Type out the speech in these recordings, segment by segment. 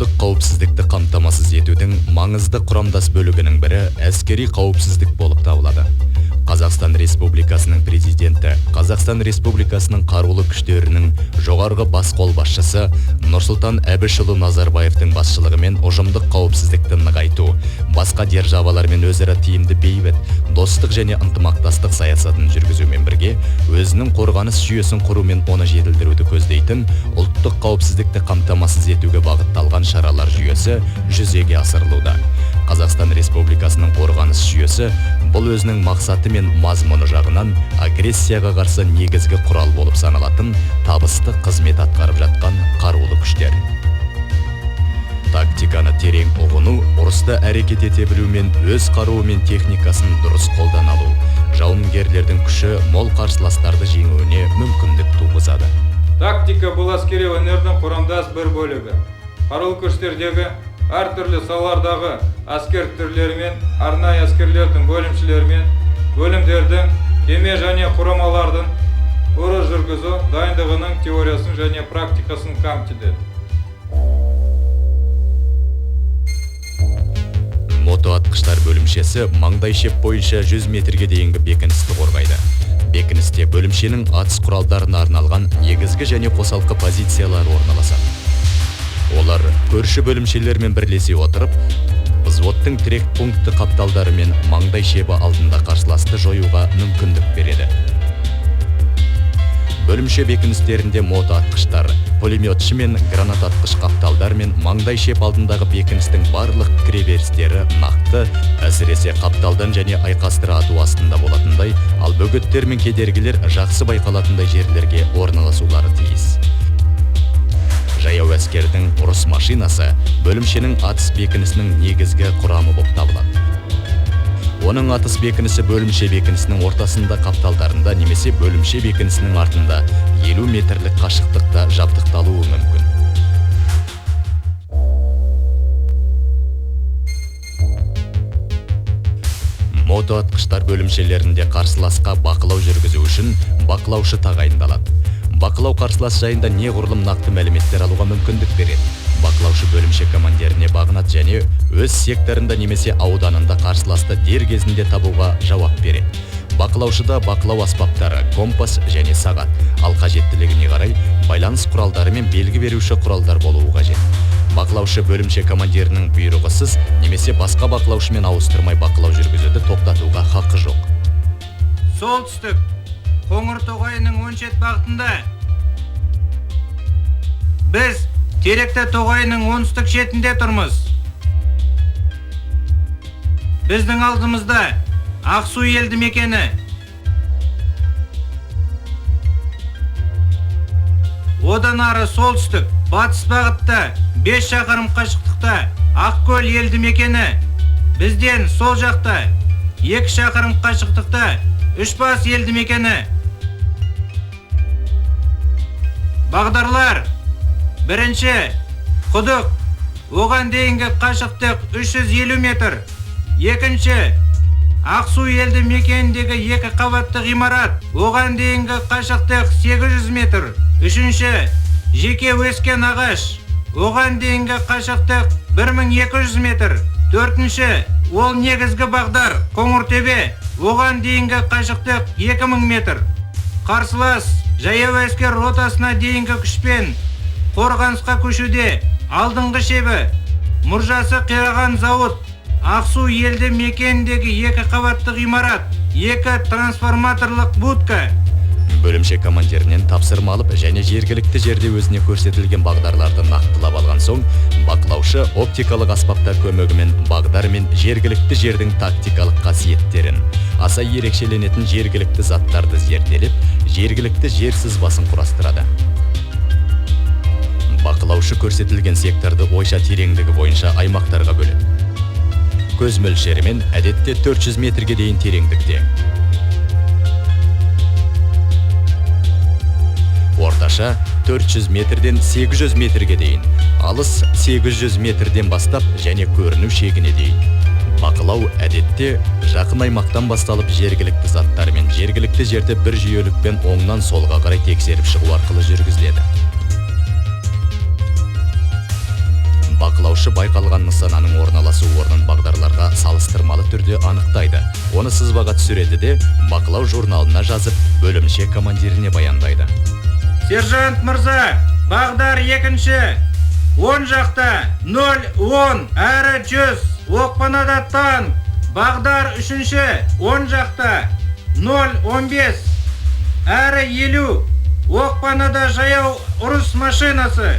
Ұлттық қауіпсіздікті қамтамасыз етудің маңызды құрамдас бөлігінің бірі әскери қауіпсіздік болып табылады. Қазақстан Республикасының президенті, Қазақстан Республикасының қарулы күштерінің жоғарғы бас қолбасшысы Нұрсұлтан Әбішұлы Назарбаевтың басшылығымен ұжымдық қауіпсіздікті нығайту, басқа державалармен өзара тиімді бейбіт, достық және ынтымақтастық саясатын жүргізумен бірге өзінің қорғаныс жүйесін құру мен оны жетілдіруді көздейтін ұлттық қауіпсіздікті қамтамасыз етуге бағытталған шаралар жүйесі жүзеге асырылуда. Қазақстан Республикасының қорғаныс жүйесі бұл өзінің мақсаты мен мазмұны жағынан агрессияға қарсы негізгі құрал болып саналатын табысты қызмет атқарып жатқан қарулы күштер. Тактиканы терең ұғыну, ұрыста әрекет ете білу мен өз қаруы мен техникасын дұрыс қолдана алу, жауынгерлердің күші мол қарсыластарды жеңуіне мүмкіндік туғызады. Тактика бұл әскери өнердің құрамдас бір бөлігі. Қарулы күштердегі әртүрлі салалардағы әскер түрлерімен, арнайы әскерлердің бөлімшелерімен, бөлімдердің, кеме және құрамалардың ұрыс жүргізу дайындығының теориясын және практикасын қамтиды. Мотоатқыштар бөлімшесі маңдай шеп бойынша 100 метрге дейінгі бекіністі қорғайды. Бекіністе бөлімшенің атыс құралдарына арналған негізгі және қосалқы позициялары орналасады. Олар көрші бөлімшелермен бірлесе отырып, взводтың тірек пункті қапталдары мен маңдай шебі алдында қарсыласты жоюға мүмкіндік береді. Бөлімше бекіністерінде мотоатқыштар, пулеметші мен гранататқыш қапталдар мен маңдай шеп алдындағы бекіністің барлық кіреберістері нақты, әсіресе қапталдан және айқастыра ату астында болатындай, ал бөгеттер мен кедергілер жақсы байқалатындай жерлерге орналасулары тиіс. Жаяу әскердің ұрыс машинасы бөлімшенің атыс бекінісінің негізгі құрамы болып табылады. Оның атыс бекінісі бөлімше бекінісінің ортасында қапталдарында немесе бөлімше бекінісінің артында 50 метрлік қашықтықта жабдықталуы мүмкін. Мотоатқыштар бөлімшелерінде қарсыласқа бақылау жүргізу үшін бақылаушы тағайындалады. Бақылау қарсылас жайында неғұрлым нақты мәліметтер алуға мүмкіндік береді. Бақылаушы бөлімше командиріне бағынады және өз секторында немесе ауданында қарсыласты дер кезінде табуға жауап береді. Бақылаушыда бақылау аспаптары, компас және сағат, ал қажеттілігіне қарай байланыс құралдары мен белгі беруші құралдар болуы қажет. Бақылаушы бөлімше командирінің бұйрығысыз немесе басқа бақылаушымен ауыстырмай бақылау жүргізуді тоқтатуға хақы жоқ. Солтүстік Қоңыр тоғайының оң шет бағытында, біз Теректі тоғайының оңтүстік шетінде тұрмыз. Біздің алдымызда Ақсу елді мекені. Одан ары солтүстік батыс бағытта 5 шақырым қашықтықта Ақкөл елді мекені. Бізден сол жақта 2 шақырым қашықтықта Үшбас елді мекені. Бағдарлар: бірінші, құдық, оған дейінгі қашықтық 350 метр. Екінші, Ақсу елді мекеніндегі екі қабатты ғимарат, оған дейінгі қашықтық 800 метр. Үшінші, жеке өскен ағаш, оған дейінгі қашықтық 1200 метр. Төртінші, ол негізгі бағдар Қоңыртөбе, оған дейінгі қашықтық 2000 метр. Қарсылас жаяу әскер ротасына дейінгі күшпен қорғанысқа көшуде. Алдыңғы шебі мұржасы қираған зауыт, Ақсу елді мекеніндегі екі қабатты ғимарат, екі трансформаторлық будка. Бөлімше командирінен тапсырма алып және жергілікті жерде өзіне көрсетілген бағдарларды нақтылап алған соң, бақылаушы оптикалық аспаптар көмегімен бағдар мен жергілікті жердің тактикалық қасиеттерін, аса ерекшеленетін жергілікті заттарды зерделеп, жергілікті жер сызбасын құрастырады. Бақылаушы көрсетілген секторды ойша тереңдігі бойынша аймақтарға бөледі. Көз мөлшерімен әдетте 400 метрге дейін тереңдікте. Орташа 400 метрден 800 метрге дейін, алыс 800 метрден бастап және көріну шегіне дейін. Бақылау әдетте жақын аймақтан басталып жергілікті заттармен жергілікті жерді бір жүйелікпен оңнан солға қарай тексеріп шығу арқылы жүргізіледі. Бақылаушы байқалған нысананың орналасу орнын бағдарларға салыстырмалы түрде анықтайды. Оны сызбаға түсіреді де, бақылау журналына жазып, бөлімше командиріне баяндайды. Сержант мырза, бағдар екінші. Оң жақта 0-10, әрі 100, оқпанада танк. Бағдар үшінші, оң жақта 0-15, әрі 50, оқпанада жаяу ұрыс машинасы.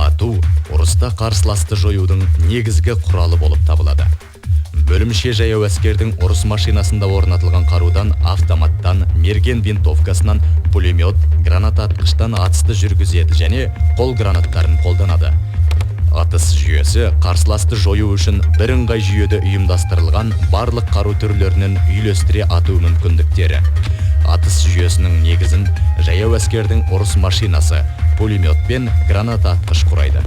Ату ұрыста қарсыласты жоюдың негізгі құралы болып табылады. Бөлімше жаяу әскердің ұрыс машинасында орнатылған қарудан, автоматтан, мерген винтовкасынан, пулемет, граната атқыштан атысты жүргізеді және қол гранаттарын қолданады. Атыс жүйесі қарсыласты жою үшін бірыңғай жүйеде ұйымдастырылған барлық қару түрлерінен үйлестіре ату мүмкіндіктері. Атыс жүйесінің негізін жаяу әскердің ұрыс машинасы, пулемет пен граната атқыш құрайды.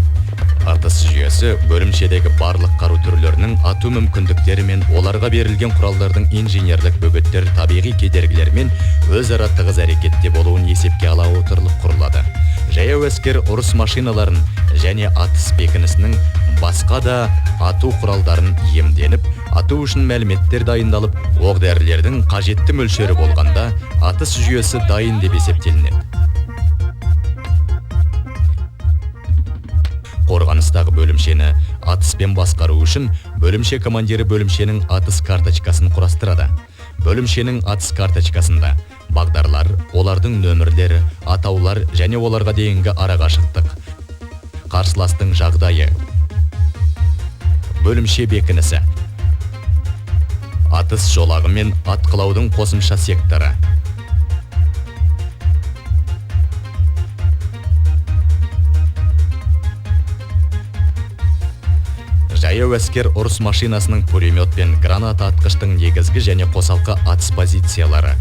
Атыс жүйесі бөлімшедегі барлық қару түрлерінің ату мүмкіндіктері мен оларға берілген құралдардың инженерлік бөгеттер, табиғи кедергілермен өзара тығыз әрекетте болуын есепке ала отырылып құрылады. Жаяу әскер ұрыс машиналарын және атыс бекінісінің басқа да ату құралдарын иемденіп, ату үшін мәліметтер дайындалып, оқ-дәрілердің қажетті мөлшері болғанда атыс жүйесі дайын деп есептелінеді. Қорғаныстағы бөлімшені атыспен басқару үшін бөлімше командирі бөлімшенің атыс карточкасын құрастырады. Бөлімшенің атыс карточкасында бағдарлар, олардың нөмірлері, атаулар және оларға дейінгі арақашықтық, қарсыластың жағдайы, бөлімше бекінісі, атыс жолағы мен атқылаудың қосымша секторы. Жаяу әскер ұрыс машинасының пулемет пен граната атқыштың негізгі және қосалқы атыс позициялары.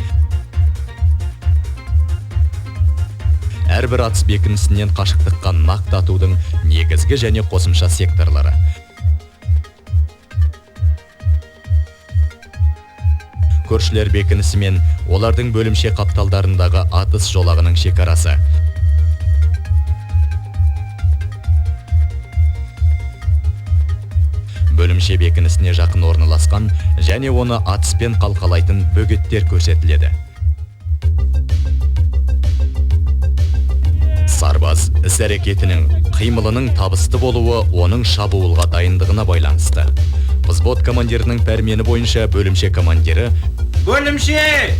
Әрбір атыс бекінісінен қашықтыққа нақты атудың негізгі және қосымша секторлары. Көршілер бекінісі мен олардың бөлімше қапталдарындағы атыс жолағының шекарасы. Бөлімше бекінісіне жақын орналасқан және оны атыспен қалқалайтын бөгеттер көрсетіледі. Сарбаз іс-әрекетінің, қимылының табысты болуы оның шабуылға дайындығына байланысты. Взвод командирінің пәрмені бойынша бөлімше командирі «Бөлімше,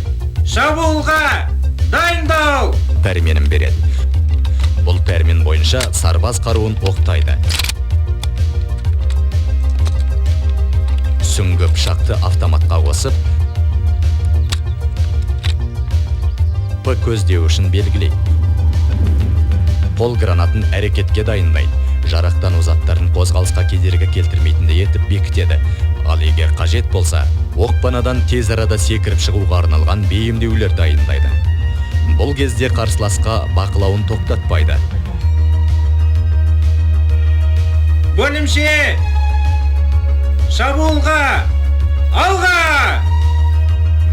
шабуылға дайындал!» пәрменін береді. Бұл пәрмен бойынша сарбаз қаруын оқтайды. Сүңгі пышақты автоматқа қосып, П көздеу үшін белгілейді. Қол гранатын әрекетке дайындайды. Жарақтану заттарын қозғалысқа кедергі келтірмейтіндей етіп бекітеді. Ал егер қажет болса, оқпанадан тез арада секіріп шығуға арналған бейімдеулер дайындайды. Бұл кезде қарсыласқа бақылауын тоқтатпайды. Бөлімше, шабуылға, алға!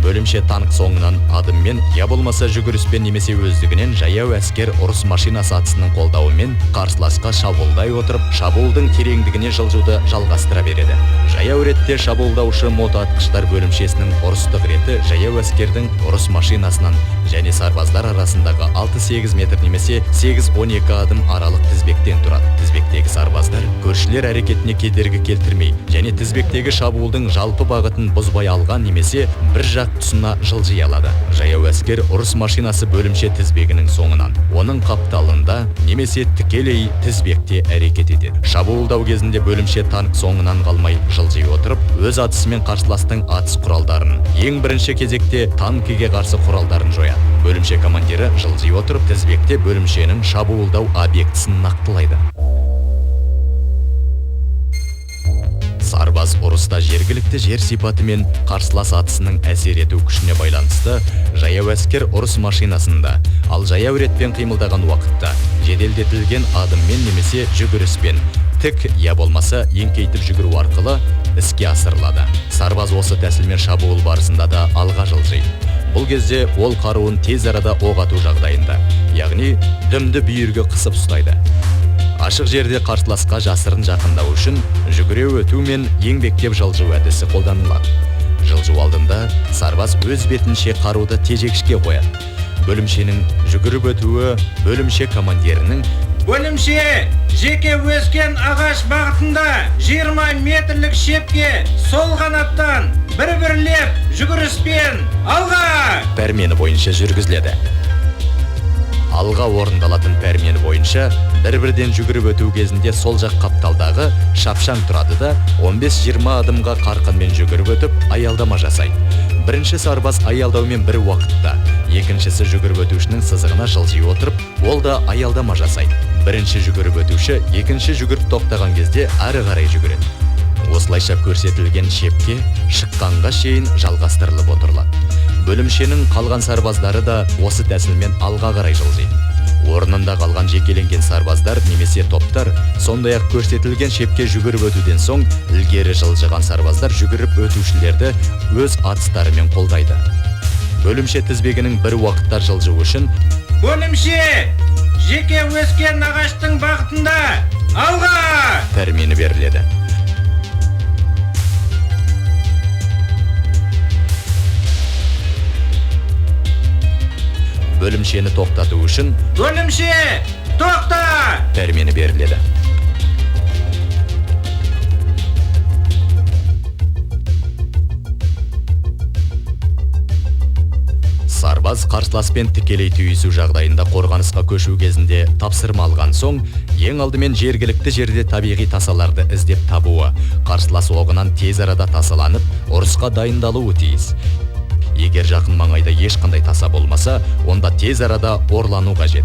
Бөлімше танк соңынан адыммен, я болмаса жүгіріспен немесе өздігінен жаяу әскер ұрыс машинасы атысының қолдауымен қарсыласқа шабуылдай отырып, шабуылдың тереңдігіне жылжуды жалғастыра береді. Жаяу ретте шабуылдаушы мотоатқыштар бөлімшесінің ұрыстық реті жаяу әскердің ұрыс машинасынан және сарбаздар арасындағы 6-8 метр немесе 8-12 адым аралық тізбектен тұрады. Тізбектегі сарбаздар көршілер әрекетіне кедергі келтірмей және тізбектегі шабуылдың жалпы бағытын бұзбай алған немесе бір жақ тұсына жылжи алады. Жаяу әскер ұрыс машинасы бөлімше тізбегінің соңынан, оның қапталында немесе тікелей тізбекте әрекет етеді. Шабуылдау кезінде бөлімше танк соңынан қалмай жылжи отырып, өз атысымен қарсыластың атыс құралдарын, ең бірінші кезекте танкіге қарсы құралдарын жояды. Бөлімше командирі жылжи отырып, тізбекте бөлімшенің шабуылдау объектісін нақтылайды. Сарбаз Сарбаз ұрыста жергілікті жер сипаты мен қарсылас атысының әсер ету күшіне байланысты жаяу әскер ұрыс машинасында, ал жаяу ретпен қимылдаған уақытта жеделдетілген адыммен немесе жүгіріспен, тік я болмаса еңкейтіп жүгіру арқылы іске асырылады. Сарбаз осы тәсілмен шабуыл барысында да алға жылжиды. Бұл кезде ол қаруын тез арада оқ ату жағдайында, яғни дүмді бүйірге қысып ұстайды. Ашық жерде қарсыласқа жасырын жақындау үшін жүгіре өту мен еңбектеп жылжу әдісі қолданылады. Жылжу алдында сарбаз өз бетінше қаруды тежегішке қояды. Бөлімшенің жүгіріп өтуі бөлімше командирінің Бөлімше жеке өскен ағаш бағытында 20 метрлік шепке сол қанаттан бір-бірлеп жүгіріспен алға пәрмені бойынша жүргізіледі. Алға орындалатын пәрмені бойынша бір-бірден жүгіріп өту кезінде сол жақ қапталдағы шапшаң тұрады да 15-20 адымға қарқынмен жүгіріп өтіп аялдама жасайды. Бірінші сарбаз аялдаумен бір уақытта, екіншісі жүгіріп өтушінің сызығына жылжи отырып, ол да аялдама жасайды. Бірінші жүгіріп өтуші екінші жүгіріп тоқтаған кезде әрі қарай жүгіреді. Осылайша көрсетілген шепке шыққанға шейін жалғастырылып отырылады. Бөлімшенің қалған сарбаздары да осы тәсілмен алға қарай жылжиды. Орнында қалған жекеленген сарбаздар немесе топтар, сондай-ақ көрсетілген шепке жүгіріп өтуден соң ілгері жылжыған сарбаздар жүгіріп өтушілерді өз атыстарымен қолдайды. Бөлімше тізбегінің бір уақытта жылжуы үшін бөлімше жеке өскен ағаштың бағытында алға пәрмені беріледі. Бөлімшені тоқтату үшін бөлімше тоқта пәрмені беріледі. Сарбаз қарсыласпен тікелей түйісу жағдайында қорғанысқа көшу кезінде тапсырма алған соң, ең алдымен жергілікті жерде табиғи тасаларды іздеп табуы, қарсылас оғынан тез арада тасаланып, ұрысқа дайындалуы тиіс. Егер жақын маңайда ешқандай таса болмаса, онда тез арада орлану қажет.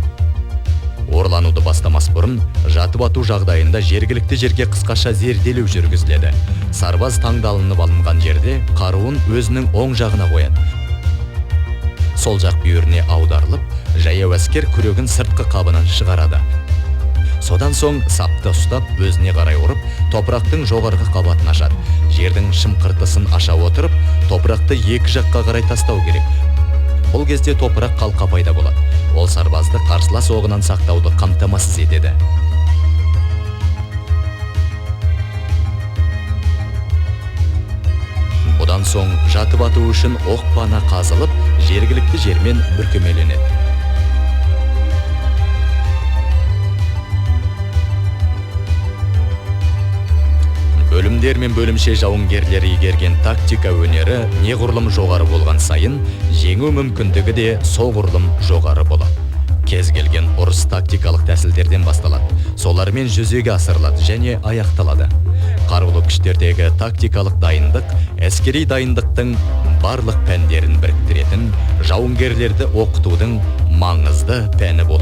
Орлануды бастамас бұрын, жатып ату жағдайында жергілікті жерге қысқаша зерделеу жүргізіледі. Сарбаз таңдалынып алынған жерде қаруын өзінің оң жағына қояды. Сол жақ бүйіріне аударылып, жаяу әскер күрегін сыртқы қабынан шығарады. Содан соң сапты ұстап, өзіне қарай ұрып, топырақтың жоғарғы қабатын ашады. Жердің шымқыртысын аша отырып, топырақты екі жаққа қарай тастау керек. Бұл кезде топырақ қалқа пайда болады. Ол сарбазды қарсылас оғынан сақтауды қамтамасыз етеді. Бұдан соң жатып ату үшін оқпана қазылып, жергілікті жермен бүркемеленеді. Бөлімдер мен бөлімше жауынгерлері игерген тактика өнері неғұрлым жоғары болған сайын, жеңу мүмкіндігі де соғұрлым жоғары болады. Кез келген ұрыс тактикалық тәсілдерден басталады, солармен жүзеге асырылады және аяқталады. Қарулы күштердегі тактикалық дайындық әскери дайындықтың барлық пәндерін біріктіретін жауынгерлерді оқытудың маңызды пәні болып